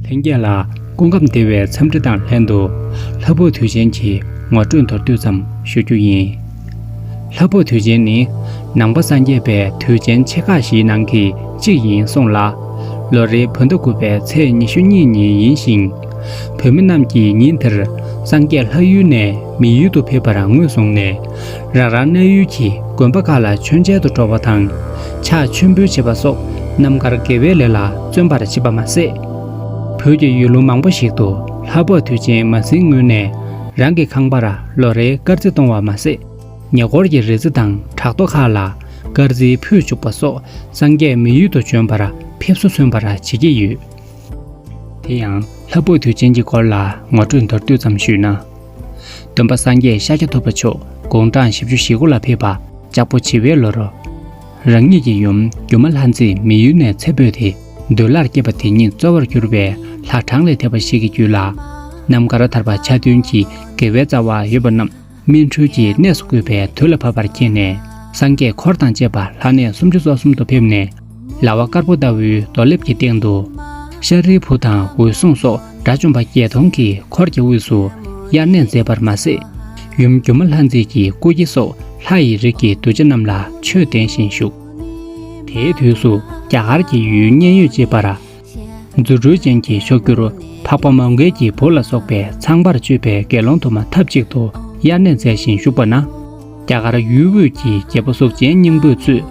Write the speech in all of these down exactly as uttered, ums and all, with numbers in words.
ལྷན་རྒྱས་ལ་སྐུ་ཁམས་བདེ་བའི་འཚམས་འདྲི་དང་ལྷན་དུ། ལྷ་བུ་དུས་ཆེན་གྱི་ངོ་སྤྲོད་མདོར་བསྡུས་ཙམ་ཞུ་རྒྱུ་ཡིན། ལྷ་བུ་དུས་ཆེན་ནི་ནང་པ་སངས་རྒྱས་པའི་དུས་ཆེན་ཆེ་ཁག་བཞིའི་ནང་གི་གཅིག་ཡིན་གསུངས་ལ། ལོ་རེའི་བོད་ཟླ་དགུ་པའི་ཚེས་ཉི་ཤུ་གཉིས་ཉིན་ཡིན་ཞིང་། བོད་མི་རྣམས་ཀྱིས་ཉིན་དེར་སངས་རྒྱས་ལྷ་ཡུལ་ནས་མི་ཡུལ་དུ་ཕེབས་པར་ངོས་བཟུང་ནས། རང་རང་གནས་ཡུལ་གྱི་དགོན་པ་ཁག་ལ་མཆོད་མཇལ་དུ་འགྲོ་བ་དང་། ཕྱག་མཆོད་འབུལ་བྱེད་པ་སོགས་རྣམ་དཀར་དགེ་བའི་ལས་ལ་བརྩོན་པར་བྱེད་པ་མ་ཟད། བོད་ཀྱི་ཡུལ་ལུང་མང་པོ་ཞིག་ཏུ་ལྷ་བབས་དུས་ཆེན་མ་ཟིན་སྔོན་ནས་རང་གི་ཁང་པར་ལོ་རེའི་དཀར་རྩི་གཏོང་བ་མ་ཟད། ཉེ་འཁོར་གྱི་རི་རྩེ་དང་བྲག་རྡོ་ཁག་ལ་དཀར་རྩིའི་ཕུད་བཅུག་པ་སོགས་སངས་རྒྱས་མི་ཡུལ་དུ་བྱོན་པར་ཕེབས་བསུ་མཚོན་པར་བྱེད་ཀྱི་ཡོད། དེ་ཡང་ལྷ་བབས་དུས་ཆེན་གྱི་སྐོར་ལ་ངོ་སྤྲོད་མདོར་བསྡུས་ཙམ་ཞུས་ན། སྟོན་པ་སངས་རྒྱས་ཤཱཀྱ་ཐུབ་པ་མཆོག་དགུང་གྲངས་བཞི་བཅུ་ཞེ་དགུ་ལ་ཕེབས་པ་ལྕགས་ཕོ་བྱི་བའི་ལོར། རང་ཉིད་ཀྱི་ཡུམ་སྒྱུ་མ་ལྷ་མཛེས་མི་ཡུལ་ནས་ཚེ་འཕོས་ཏེ་འདོད་ལྷར་སྐྱེས་པ་དེ་ཉིད་གཙོ་བོར་གྱུར་པའི་ལྷ་གྲངས་ལས་འདས་པ་ཞིག་གི་རྒྱུད་ལ། རྣམ་དཀར་ཐར་པ་ཆ་མཐུན་གྱི་དགེ་བའི་རྩ་བ་ཡོད་པ་རྣམས་སྨིན་གྲོལ་གྱི་གནས་སུ་བཀོད་པའི་དུས་ལ་བབ་པར་མཁྱེན་ནས། སངས་རྒྱས་འཁོར་དང་བཅས་པ་ལྷ་གནས་སུམ་ཅུ་རྩ་གསུམ་དུ་ཕེབས་ནས། ལྭ་བ་དཀར་པོ་ལྟ་བུའི་རྡོ་ལེབ་ཀྱི་སྟེང་དུ། ཤཱ་རིའི་བུ་དང་འོད་སྲུང་སོགས་དགྲ་བཅོམ་པ་བརྒྱད་སྟོང་གི་འཁོར་གྱི་དབུས་སུ་དབྱར་གནས་མཛད་པར་མ་ཟད། ཡུམ་སྒྱུ་མ་ལྷ་མཛེས་ཀྱི་སྐུ་སྐྱེ་སོགས་ལྷ་ཡི་རིགས་ཀྱི་གདུལ་བྱ་རྣམས་ལ་ཆོས་བསྟན་བཞིན་བཞུགས། དེའི་དུས་སུ་རྒྱ་གར་གྱི་ཡུལ་མཉན་ཡོད་ཅེས་པར། རྫུ་འཕྲུལ་ཅན་གྱི་མཆོག་གྱུར་འཕགས་པ་མོའུ་འགལ་གྱི་བུ་ལ་སོགས་པའི་ཚངས་པར་སྤྱོད་པའི་དགེ་སློང་དུ་མ་ཐབས་གཅིག་ཏུ་དབྱར་གནས་མཛད་བཞིན་བཞུགས་པ་ན། རྒྱ་གར་ཡུལ་དབུས་ཀྱི་རྒྱལ་པོ་གཟུགས་ཅན་སྙིང་པོས་གཙོས།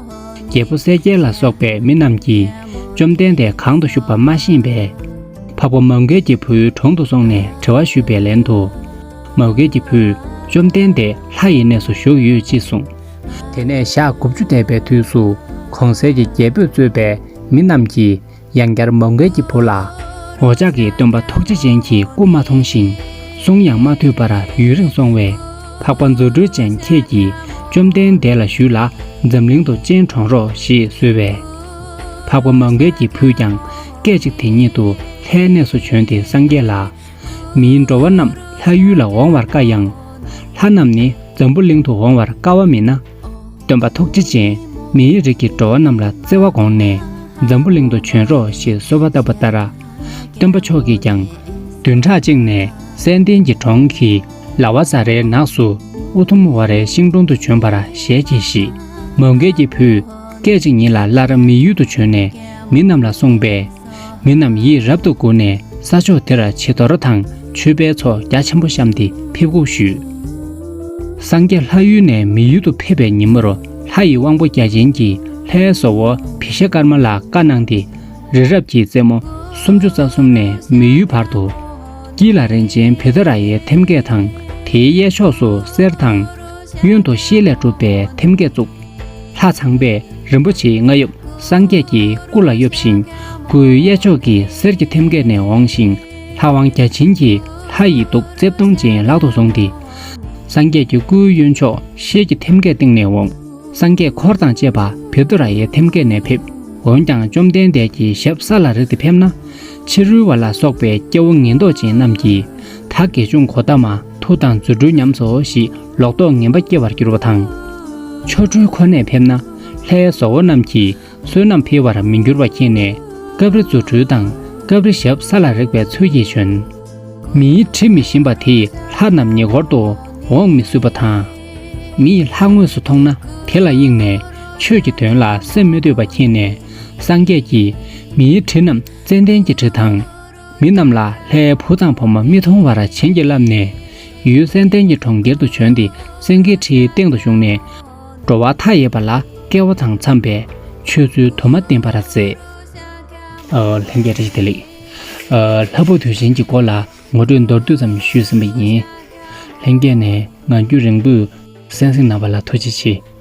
རྒྱལ་པོ་གསལ་རྒྱལ་ལ་སོགས་པའི་མི་རྣམས་ཀྱིས་བཅོམ་ལྡན་འདས་གང་དུ་བཞུགས་པ་མ་ཤེས་པས། འཕགས་པ་མོའུ་འགལ་གྱི་བུའི་དྲུང་དུ་སོང་ནས་དྲི་བ་ཞུས་པའི་ལན་དུ། མོའུ་འགལ་གྱི་བུས་བཅོམ་ལྡན་འདས་ལྷ་ཡི་གནས་སུ་བཞུགས་ཡོད་ཅེས་གསུངས། དེ་ནས་ཞག་དགུ་བཅུ་འདས་པའི་དུས་སུ་གོང་གསལ་གྱི་རྒྱལ་པོས་གཙོས་པའི་མི་རྣམས་ཀྱིས། ཡང་བསྐྱར་མོའུ་འགལ་གྱི་བུ་ལ། འོ་ཅག་གིས་སྟོན་པ་ཐུགས་རྗེ་ཅན་གྱི་སྐུ་མ་མཐོང་ཞིང་། གསུང་ཡང་མ་ཐོས་པར་ཡུན་རིང་སོང་བས། འཕགས་པ་རྫུ་འཕྲུལ་ཅན་ཁྱེད་ཀྱིས་བཅོམ་ལྡན་འདས་ལ་ཞུས་ལ་འཛམ་གླིང་དུ་སྤྱན་དྲངས་རོགས་ཞེས་གསོལ་བས། འཕགས་པ་མོའུ་འགལ་གྱི་བུས་ཀྱང་སྐད་ཅིག་དེ་ཉིད་དུ་ལྷའི་གནས་སུ་བྱོན་ཏེ་སངས་རྒྱས་ལ། མིའི་འགྲོ་བ་རྣམས་ལྷ་ཡུལ་ལ་འོང་བར་དཀའ་ཡང་། ལྷ་རྣམས་ནི་འཛམ་བུ་གླིང་དུ་འོང་བར་དཀའ་བ་མིན་ན། སྟོན་པ་ཐུགས་རྗེ་ཅན་མིའི་རིགས་ཀྱི་འགྲོ་བ་རྣམས་ལ་བརྩེ་བ་དགོངས་ནས་འཛམ་བུ་གླིང་དུ་བྱོན་རོགས་ཞེས་གསོལ་བ་བཏབ་པ་ལྟར། སྟོན་པ་མཆོག་གིས་ཀྱང་བདུན་ཕྲག་གཅིག་ནས་ཙན་དན་གྱི་གྲོང་གི་ལ་བ་ཛ་རའི་ནགས་སུ་ཨུ་དུམ་ཝ་རའི་ཤིང་དྲུང་དུ་བྱོན་པར་ཞལ་གྱིས་བཞེས། མོའུ་འགལ་གྱི་བུས་སྐད་ཅིག་ཉིད་ལ་སླར་མི་ཡུལ་དུ་བྱོན་ནས་མི་རྣམས་ལ་གསུངས་པས། མི་རྣམས་ཡིད་རབ་ཏུ་མགུ་ནས་ས་ཕྱོགས་དེར་བྱི་དོར་དང་མཆོད་པའི་ཚོགས་རྒྱ་ཆེན་པོ་བཤམས་ཏེ་ཕེབས་སྒུག་ཞུས། སངས་རྒྱས་ལྷ་ཡུལ་ནས་མི་ཡུལ་དུ་ཕེབས་པའི་ཉིན་མོར་ལྷ་ཡི་དབང་པོ་བརྒྱ་བྱིན་གྱིས་ལྷའི་བཟོ་བོ་བི་ཤ་ཀརྨ་ལ་བཀའ་གནང་སྟེ། རི་རབ་ཀྱི་རྩེ་མོ་སུམ་ཅུ་རྩ་གསུམ་ནས་མི་ཡུལ་བར་དུ། དཀྱིལ་ལ་རིན་ཆེན་བཻ་ཌཱ་ར་ཡའི་ཐེམ་སྐས་དང་། དེའི་གཡས་ཕྱོགས་སུ་གསེར་དང་། གཡོན་དུ་ཤེལ་ལས་གྲུབ་པའི་ཐེམ་སྐས་བཙུགས། ལྷ་ཚངས་པས་རིན་པོ་ཆེའི་རྔ་ཡབ་སངས་རྒྱས་ཀྱི་སྐུ་ལ་གཡོབ་ཞིང་། སྐུའི་གཡས་ཕྱོགས་ཀྱི་གསེར་གྱི་ཐེམ་སྐས་ནས་འོངས་ཤིང་། ལྷ་དབང་བརྒྱ་བྱིན་གྱིས་ལྷ་ཡི་གདུགས་རྩེ་སྟོང་ཅན་ལག་ཏུ་བཟུང་སྟེ། སངས་རྒྱས་ཀྱི་སྐུའི་གཡོན་ཕྱོགས་ཤེལ་གྱི་ཐེམ་སྐས་སྟེང་ནས་འོངས། སངས་རྒྱས་འཁོར་དང་བཅས་པ་བཻ་ཌཱ་ར་ཡའི་ཐེམ་སྐས་ནས་ཕེབས། འོན་ཀྱང་བཅོམ་ལྡན་འདས་ཀྱི་ཞབས་ས་ལ་རེག་སྟེ་ཕེབས་ན། ཕྱི་རོལ་བ་ལ་སོགས་པའི་སྐྱེ་བོ་ངན་རྟོག་ཅན་རྣམས་ཀྱིས། ད་དགེ་སྦྱོང་གོ་ཏ་མ་མཐུ་དང་རྫུ་འཕྲུལ་ཉམས་སོ་ཞེས་ལོག་རྟོག་ངན་པ་སྐྱེ་བར་འགྱུར་བ་དང་། ཆོ་འཕྲུལ་ཁོ་ནས་ཕེབས་ན་ལྷའི་བཟོ་བོ་རྣམས་ཀྱིས་བསོད་ནམས་འཕེལ་བར་མི་འགྱུར་བ་མཁྱེན་ནས། སྐབས་རེ་རྫུ་འཕྲུལ་དང་སྐབས་རེ་ཞབས་ས་ལ་རེག་པའི་ཚུལ་གྱིས་བྱོན། མིའི་དྲི་མི་ཞིམ་པ་དེས་ལྷ་རྣམས་ཉེ་འཁོར་དུ་འོང་མི་བཟོད་པ་དང་། མིས་ལྷ་དངོས་སུ་མཐོང་ན་དེ་ལ་གཡེངས་ནས་ཆོས་ཀྱི་དོན་ལ་སེམས་མི་གཏོད་པ་མཁྱེན་ནས། སངས་རྒྱས་ཀྱིས་མིའི་དྲི་རྣམས་ཙན་དན་གྱི་དྲི་དང་། མི་རྣམས་ལ་ལྷའི་བུ་དང་བུ་མོ་མི་མཐོང་བར་བྱིན་གྱིས་བརླབས་ནས། ཡུལ་ཙན་དན་གྱི་གྲོང་ཁྱེར་དུ་བྱོན་ཏེ་སེང་གེའི་ཁྲིའི་སྟེང་དུ་བཞུགས་ནས། འགྲོ་བ་མཐའ་ཡས་པ་ལ་སྐལ་བ་དང་འཚམས་པའི་ཆོས་ཚུལ་དུ་མ་བསྟན་པར་མཛད། ཨ། ལྷན་རྒྱས་བཀྲ་ཤིས་བདེ་ལེགས། ཨ། ལྷ་བབས་དུས་ཆེན་གྱི་སྐོར་ལ་ངོ་སྤྲོད་མདོར་བསྡུས་ཙམ་ཞུས་ཟིན་པ་ཡིན། ལྷན་རྒྱས་ནས་ངང་རྒྱུད་རིང་པོས་གསན་གཟིགས་གནང་བ་ལ་ཐུགས་རྗེ་ཆེ།